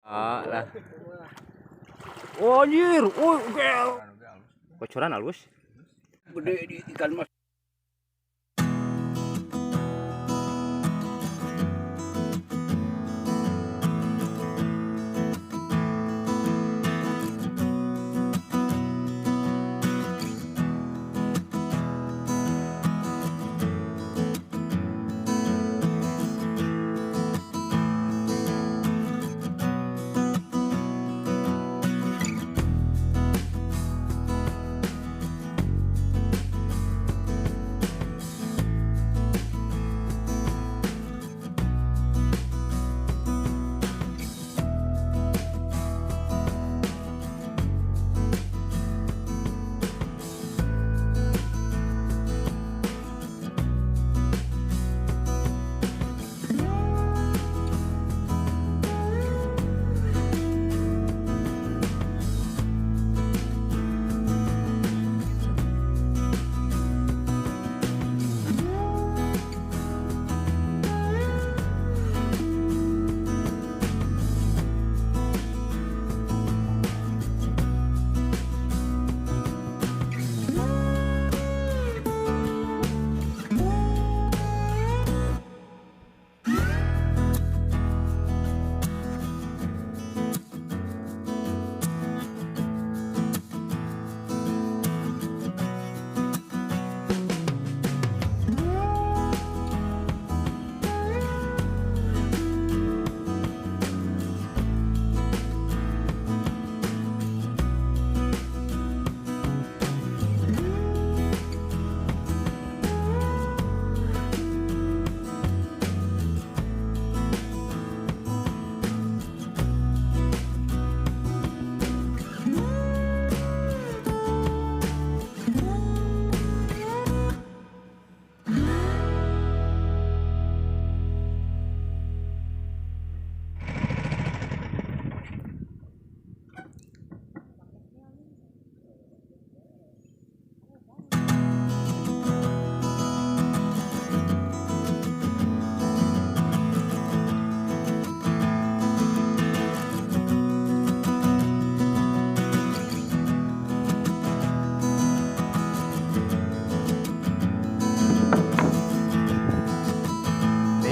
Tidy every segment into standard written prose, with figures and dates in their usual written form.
Ah, lah. Oh, anjir. Oh, gel. Bocoran halus. Gede di ikan mas.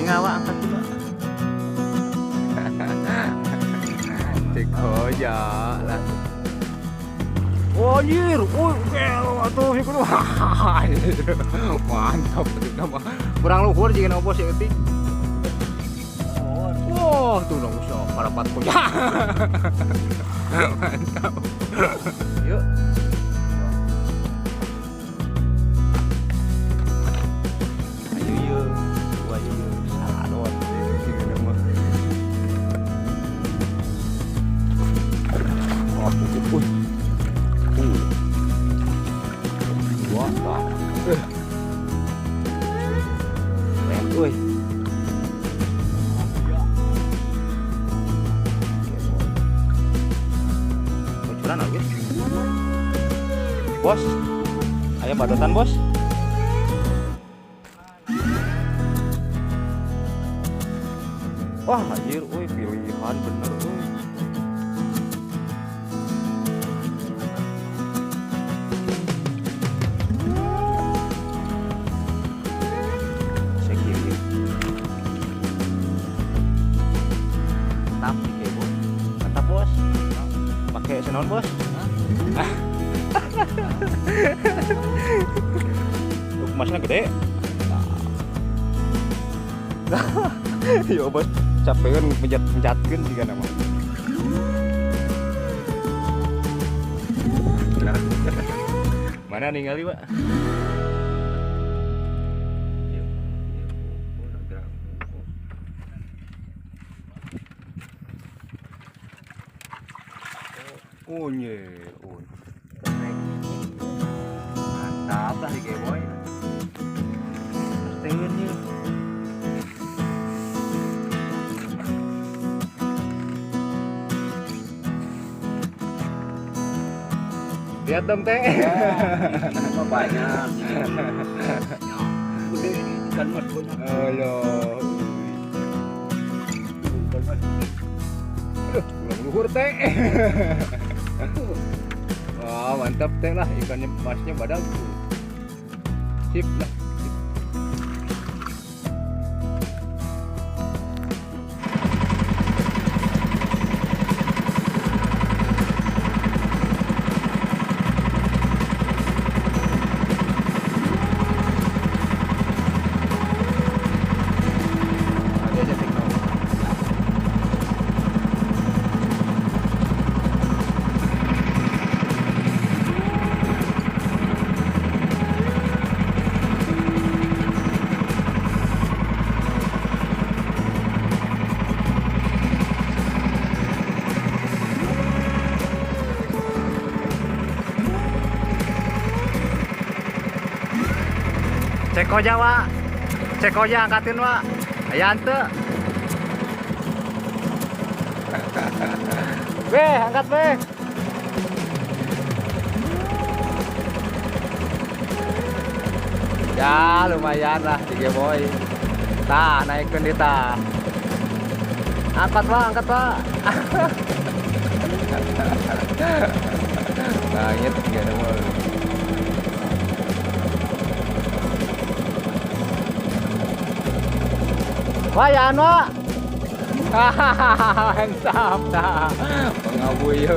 Ngawa angkat dulu. Cek aja lah. Oh anjir, oh gel atuh sih kudu. Mantap nama. Kurang luhur jika nopo sih eutik. Wah, tuh dong usah parapat punya. Mantap. Yuk. Ayo yuk. Ayo yuk. Sadot. Oh, dua, keren, uy. Bocoran lagi, bos. Ayo badotan, bos. Wah, anjir, uy, pilihan bener, uy. Mantap nih, bos. Mantap, bos. Pakai senon, bos. Emasnya gede. Yo, bos, capek kan pencet-pencetkeun juga nama. Mana ningali, Pak? Oh, nye, oh. Mantap lah di Geboy. Tertengennya. Lihat dong, Teh. Ya, banyak. Gede ikan mas banyak. Aduh. Ikan mas. Aduh, Luhur teh. Wah, mantap teh lah, ikannya masnya badag. Sip lah. Sip. Ada aja signal. Cekonya, Wak. Cekonya angkatin, Wak. Aya henteu. Beh, angkat beh. Ya, lumayan lah tiga boy. Tah, naikkeun di tah. Angkat, Wak, angkat, Wak. Langit gak ada mall. Wah, ya anu, Wak. Hahaha, mantap dah. Pengabuy.